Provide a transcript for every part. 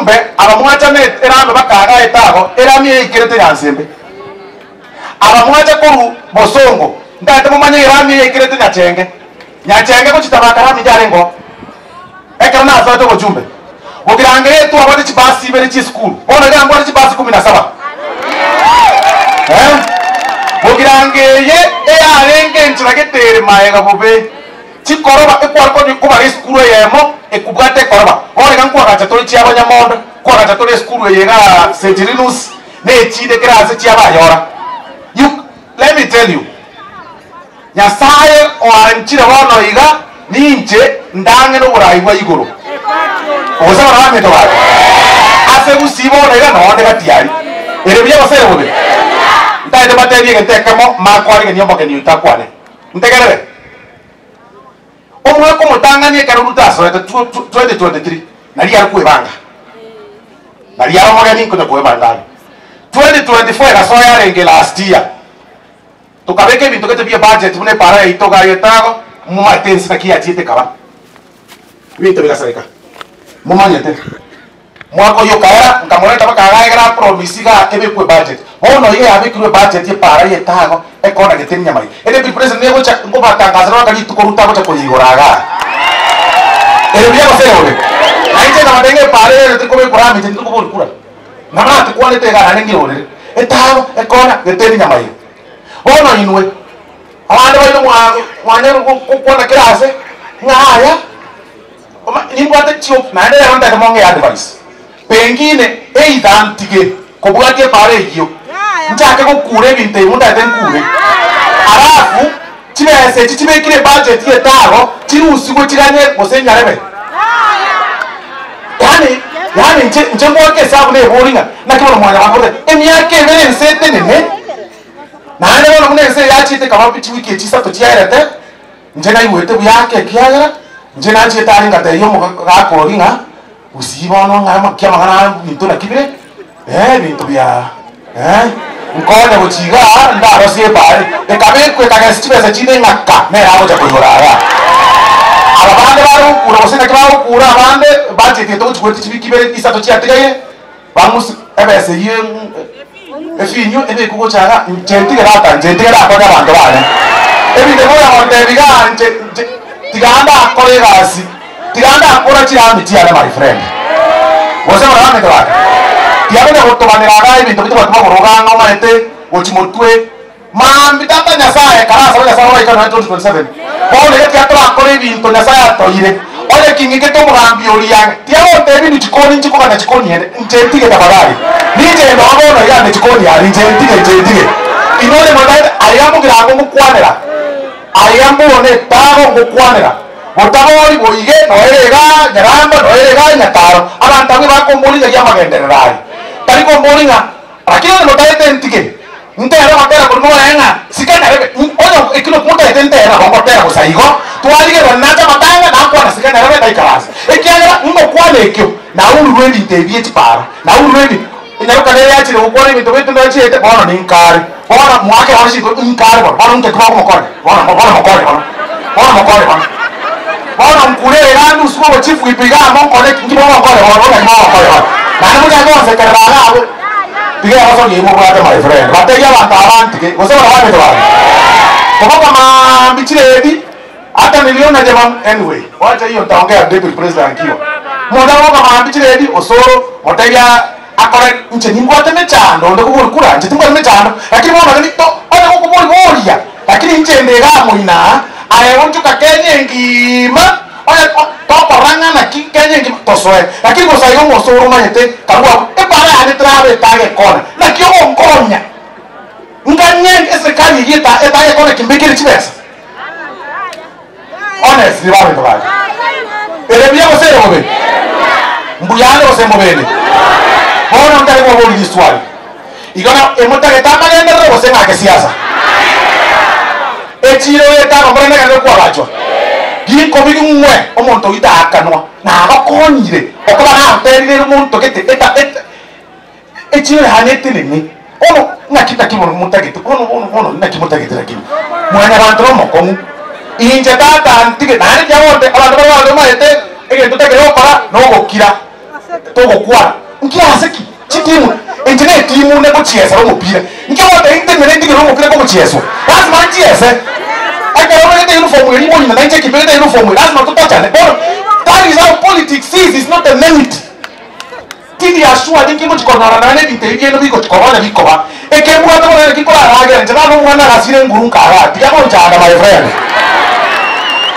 Mbe abamwachane erami bakaagaete etago, erami eyaikerete nyansembe. Abamwacha korwa bosongo, ntagete momanye erami eyaikerete nyachenge. Nyachenge gochia tabaka rami yarenge oo. Ekero nasoete obochumbe, bogirangeria twabwate chibasi ibere chi'esukuru, bono iga mbwate chibasi kumi na saba. Eh, bogirangerie eyarenge enchera gete ere maega bobe. Chikoroba ekware konya kobara esukuru eyemo ekobwata ekoroba. Bono iga nkoagacha tore chiabanyamondo, nkoagacha tore esukuru eye igaa St. Linus, na echinde kera ase chiabayora. You, let me tell you, Nyasaye oanchire bono iga ninche ndang'e noborai bwa igoro. Gose abana baminto bane, ase gusii bono iga nonde gati aria. Ere buya gose ere bobe? Ntagete mbatebie egento ekemo, makoarigania omogeni oito akwane. Ntegerere. Omwaka omotang'ani ekero Ruto asoete 2023, nario are kwebanga. Nario are omogeni nkonya kwebanga are. 2024 egasoa yarenge last year. Tokabeka ebinto gete bie budget buna epara yaito iga yetago, momanyete ense naki yachiete ekaba. Ebinto bigasareka. Momanyete. Mwaka oyio okaera, nkamoreta mpaka iga egere apromise iga ebekwe ebudget. Bono iga yabekirwe ebudget y'epaara y'etago ekona gete enyama eye. Ere Deputy President negocha nkobatangasera mpaka rituko Ruto agocha koyeigora igaa. Ere buya gose ere bobe? Na inche nkabatebia ng'a epaara eye ere tekobekwa rami inche tindikobori kura. Ng'a batikwanete igaa naende ngirorere. Etago ekona gete enyama eye. Bono inwe, abande baino mwanyare gokwana kera ase ng'a aya. Nimbwate chio naende rero ntake mong'ee advice. Pengine either ntige kobwatia epaara eyio, nchake gokura ebinto ebi ntagete nkure, alafu chibesa echi chibekire ebudget y'etago chirusigwe chiganye gose nyarebe. Yaani yaani inche inche ngoaka esabu nebori ng'a naki bono mwanyabanto emiaka ebere ense etenene, naende bono buna ense eye yachiete ekaba chiwiki echi isato chiaerete. Inche naigwete buya ake, ekiagera inche nachiete are ngatebia omogaka oria ng'a gusii bono ng'a ki amang'ana aya ebinto naki bire, eh ebinto bia eh, nkonya gochia igaa ndarosie epaare, ekabekwa ekagesa chibesa chinde ng'aka nere agocha koigora aya. Aba bande bare gokura gose naki bagokura abande budget eye togochi goetia chiwiki ibere isato chiatigaire, bang'use ebesa eyio Efinyo ebekwe gocha iga, inche ntige tata, inche ntige ndakonya abanto bane. Ebinto ebi oyagontebia iga, inche inche tiga ndakore egasi, tiga ndakora chirami chiane my friend. Gose barabwo abanto bane, tiga konya gotobanera iga ebinto bitobwati magoro iga ang'e omanyete gochia motwe. Maambia tata Nyasaye, karasabe Nyasaye oraika nonya 2027, bono iga tiga torakore ebinto Nyasaye atoeire. Onye king'ikete omogambi oria ang'e, tiga gontebia inwe chikoni nchikogana chikoni ende, inche ntige tafadhali. Ninche ndoa bono iga ande chikoni aria, inche ntige, inche ntige. Inwe onye motagete, aiga mogirango ngokwanera, aiga mbone etago ngokwanera, botabori boige noere igaa Nyaramba, noere igaa Nyataro, abanto abwo ebakomboria ng'a giamagenderero aria. Tari komboria ng'a Lakini onye motagete ntige, ntere ogotera korwa morae ng'a sika nyarebe, onye ekio nokwo motagete ntere nabo ngotera bosa igo, twarigererania nache amatanga nakwana sika nyarebe ndaikaranse. Ekiagera ngokwana ekio, naururwe ebinto ebi echipara, naururwe ebi enyaroka nere yachire gokwana ebinto baitu nachiete, bono ninkare, bono mwake bono chinko inkare bono, bono nki bagomokonya, bono bono mokonye bono, bono mokonye bono. Bono nkure iga ndusigwe obochifu iga amo nkore ki? Nki bogonkonya bono? Bono naki bogonkonya bono? Naende mochake gonsekerera iga abwo. Tiga egosoria eyio mobwate my friend. Batebie abanto aba ntige, gose barabwo abamito bane. Koboka maambia chiredi, hata niliona jamaa anyway, wacha hiyo nitaongea deputy president akiwa. Omonto agoboka maambia chiredi, osoro, motebie akore, inche nimbwate emechando, onde kobori kura, inche timbwati mechando, lakini bono nari to, onye gokobori boria. Lakini inche inde igaa moino aa, aye onchoka Kenya engima, onye tokorora ng'a naki Kenya engima, tosoe. Lakini bosa iga omosoro omanyete karue abwo, epara yane terabe etagekona. Naki ogonkonya nganye eserikali eyio eta etagekona ki mbekere chibesa? Honestly baminto bane, ere buya gose ere bobe? Mbuya ande gose mbobe ende? Bono ntari koboria riswali. Igo na emotagete amagenderero gose ng'ake siasa? Echiiro getano mborende ekero gekwagachwa, ginkobi ng'we omonto oito aakanwa, nagokonyire okoba nagoterire ere omonto gete eta eta echiiro yane etenene. Bono ng'aki naki bono motagete bono bono bono naki motagete lakini mwanyabanto nomokong'u. Inche tata ntige naende tiagonte abanto baria bagote omanyete egento otakire gokora nogokira. Togokwana nki ase ki? Chitimu inche ne etimu negochiesera omopira. Nki ogoteba intenene ntigere omopira kogochieswa? Lazima nchiese. Ekero obegete uniform eria moino nainche kimbegete uniform eye lazima totachane. Bono that is how politics is, is not an enmity. Tindi assured nki ngochi konyora naende ebinto ebi biaino bigochi koba onye bikoba. Eke mbwate bono naki nkoraragere inche nane omwana agasire enguru nkagaa tiga gonchanda my friend.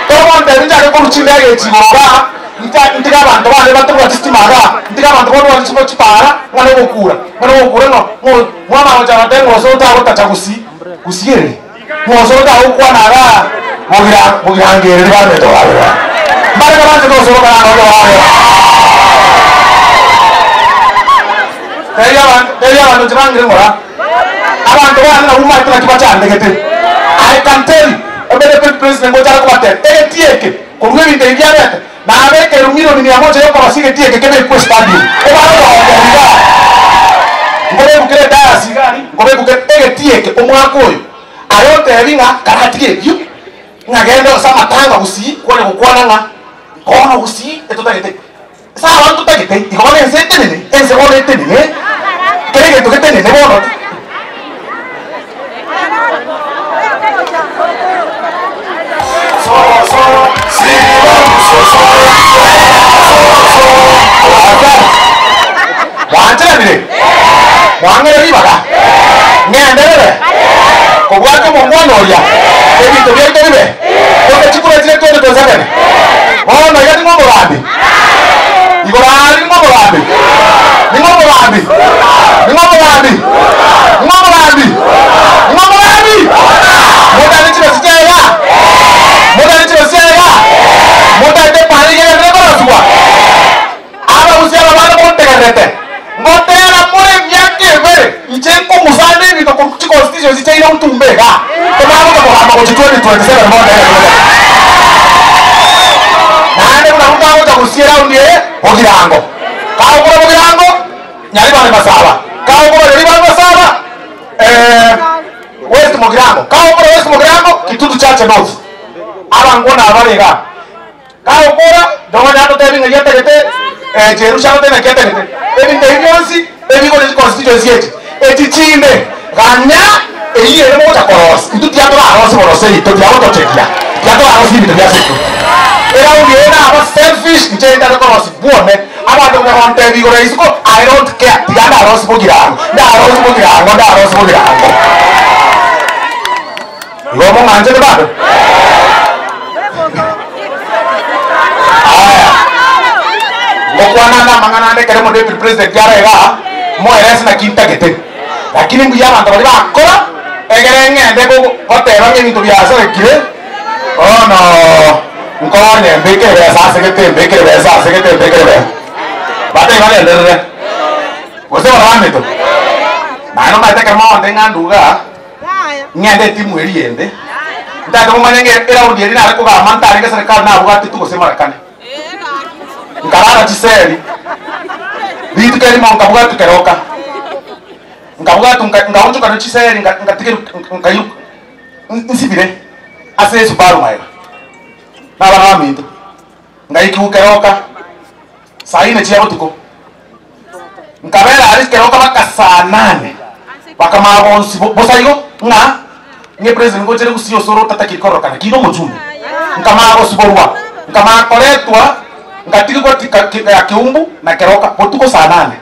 Toro gontebi nchake korwa chindege echi igoro igaa nta ntige abanto bane batabwati stima igaa ntige abanto babwate chibo chipara ng'a nogokura ng'a nogokura ng'a ng'o mwamanya gocha goteba ng'a gose otagotacha gusii gusii ere ng'a gose otagokwana igaa bogira bogirangereri bamete orabera mbare kabanchete osoro karanoge orabera Tebi abanto tebi abanto inche bangire ng'ora abanto bane nabwo omanyete naki bachandegete I can tell you omanyete pre president ngocha are kobatebia egetii eke korwa ebinto ebi biabete nabekerwe milioni mia moja yokorosia egetii eke kebekwe estadium ebare ogogokia igaa nkobekukere edayasi iga aria nkobekukere egetii eke omwaka oyo aye otebi ng'a karatige ebio ng'a genda ase amatanga gusii kwanya gokwana ng'a bono gusii etotagete Ase abanto totagete, igo bono ense etenene, ense bono etenene, kera egento getenene bono. Mwancheranire? Mwang'ire ribaga? Ng'enderere kobwata omongwana oria, ebinto biaito bibe gose chikura chire 2027? Bono iga ning'o omogambi? Igoro aria ning'o omogambi? Ning'o omogambi? Ning'o omogambi? Ning'o omogambi? Ning'o omogambi? Motari chirosi chiaye iga? Motari chirosi chiaye iga? Motaete epaara eyio egenderere korosigwa? Abagusia aba bande montegererete, ngotera more emiaka ebere, inche nkong'usana ebinto korwa chiconstituency chiaino ntumbe iga, tomanye gocha kogamba gochia 2027 bono ere gocha. Naende buna mtagocha gosia eraundi eye, Bogirango. Kagokora Bogirango, Nyaribari Masaba. Kagokora Nyaribari Masaba, eh, West Mogirango. Kagokora West Mogirango, Kitutu Chache North. Abangwana abare igaa. Kagokora, nonya atotebi ng'ai atagete, eh, Jerusha agotebi naki atagete. Ebinto ebi bionsi ebigore chiconstituency echi, echi chinde, ganya eyio ere mogocha korosia. Intwe tiatorarosie bono seito, tiagotochekia, tiatorarosie ebinto bia seito. Eraundi eye naba selfish, inche ntare korosia bwone, abanto bagontebia igoro ya isiko, I don't care, tiga ndarosie bogirango, ndarosie bogirango, ndarosie bogirango. Igo mong'anchete bado? Aya, ngokwana ande amang'ana ande ekero omodeputy president are igaa, moerese naki ntagete. Lakini mbuya abanto baria bakora, egere ng'ende gogo goteba ng'a ebinto biasarekire, bono nkonye mbeke ebesa ase gete, mbeke ebesa ase gete, mbeke ebesa. Batebie bagenderere, gose barabamete? Naende omanyete ekero mogontebia ng'a nduga. Ng'ende etimu eria ende, ntagete momanye ng'a eraundi eria nare kogamba ntarenge serikali nabwatetwe gose marekani. Nkarara chiseri, rituko erimo nkabwatwa keroka, nkabwatwa nka nkaonchoka ne chiseri nka nkatigerwa nkairwa nsibire ase esubaru magega, na abana baminto, ngaikigwa keroka saa ine chia botuko. Nkabera aria keroka baka saa nane, bakamanya bonsi bo- bosa igo ng'a ng'a epresident ngochere gusii osoro otatakiri kororokana ki nomochumbe. Nkamanya gosiborwa, nkamanya koretwa, ngatigigwa ki- ka- ki- ya Keumbu na keroka botuko saa nane.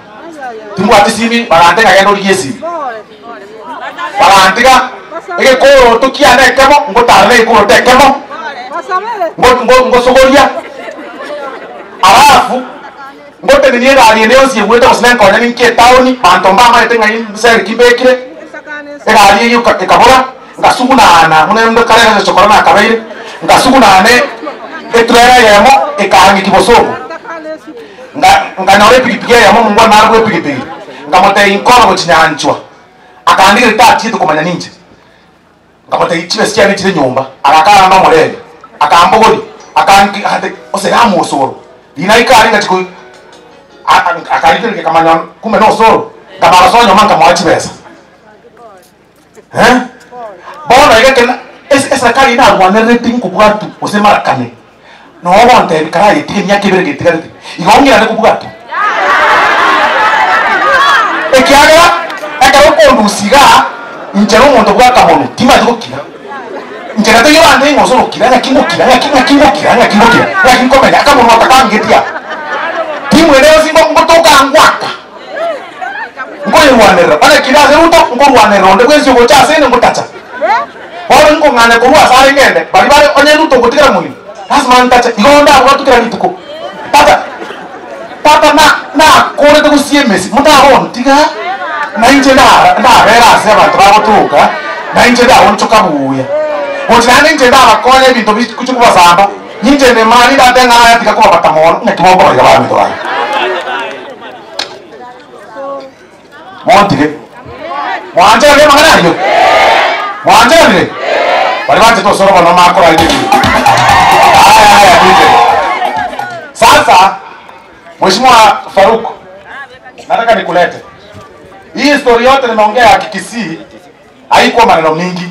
Timbwati simi, bagantebia ng'a genda origie esimi. Bagantiga egekoroto kiane ekemo, ngotara na egekoroto ekemo, ngo- ngo- ngosogoria, alafu. Ngotenenia egari ende yonsi egwete gose nenkonya ninki etaoni, banto mbamanyete ng'ai nseri ki mbekire. Egari eyio ekabora, ngasugunana buna ende kare ase chokora nakabeire, ngasugunana etrailer eyemo ekaang'iki bosongo. Nga nkanyora epigipigi eyemo omongwana nare bwa epigipigi, nkamotebia inkore gochia nyanchwa, akandigereria tachiete komanya ninche. Nkamotebia, Chibesa chiane chire nyomba. Agakana nomorembe, akambogoria, akanki agantebia, Ose amo osoro. Riina rikare ngachia koi akarigereria akamanya kumbe nosoro, nkamara gosoa nyomba nkamoa chibesa. Eh? Bono iga ekero ase eserekari eyio narwanererete nkobwatwa gose marakane, noo ogontebia karayetige emiaka ebere getigarete, igo ng'irane kobwatwa. Nkorusia igaa, inche na omonto bw'akamonu, timanyeti gokira. Inche nataiyo bande ng'a ose gokira, ng'aki ngokira, ng'aki ng'aki ngokira, ng'aki ngokira, ng'aki nkomenya, akamonwa aka kangetie aa. Timu ende yonsi ngo ngotoka ngoaka, nkoyerwanerera, onye kinde ase Ruto, nkorwanerera onde bwensi ogocha ase inde ngotacha. Bono nkong'anya korwa ase are ngende, baria bare onye Ruto ogotigera moino, lasima ntache, igo ndabwatwe kera rituko. Tata, tata na nakorete gosia emesi, motagontiga, na inche ndara ndabera ase abanto bagotoka, na inche ndaonchoka buya. Gochi naende inche ndabakonya ebinto bigochia kobasamba, ninche inde mani ndate ng'a aya tiga kobabata mono, naki mokobaiga baminto baye. Montige. Mwancheranire amang'ana ayio? Mwancheranire? Baria banchete osoro bono makoraire ebibe. Aya aya DJ. Sasa Mheshimiwa Faruk, nataka nikulete. Hii story yote nimeongea ya Kikisii haikuwa maneno mingi.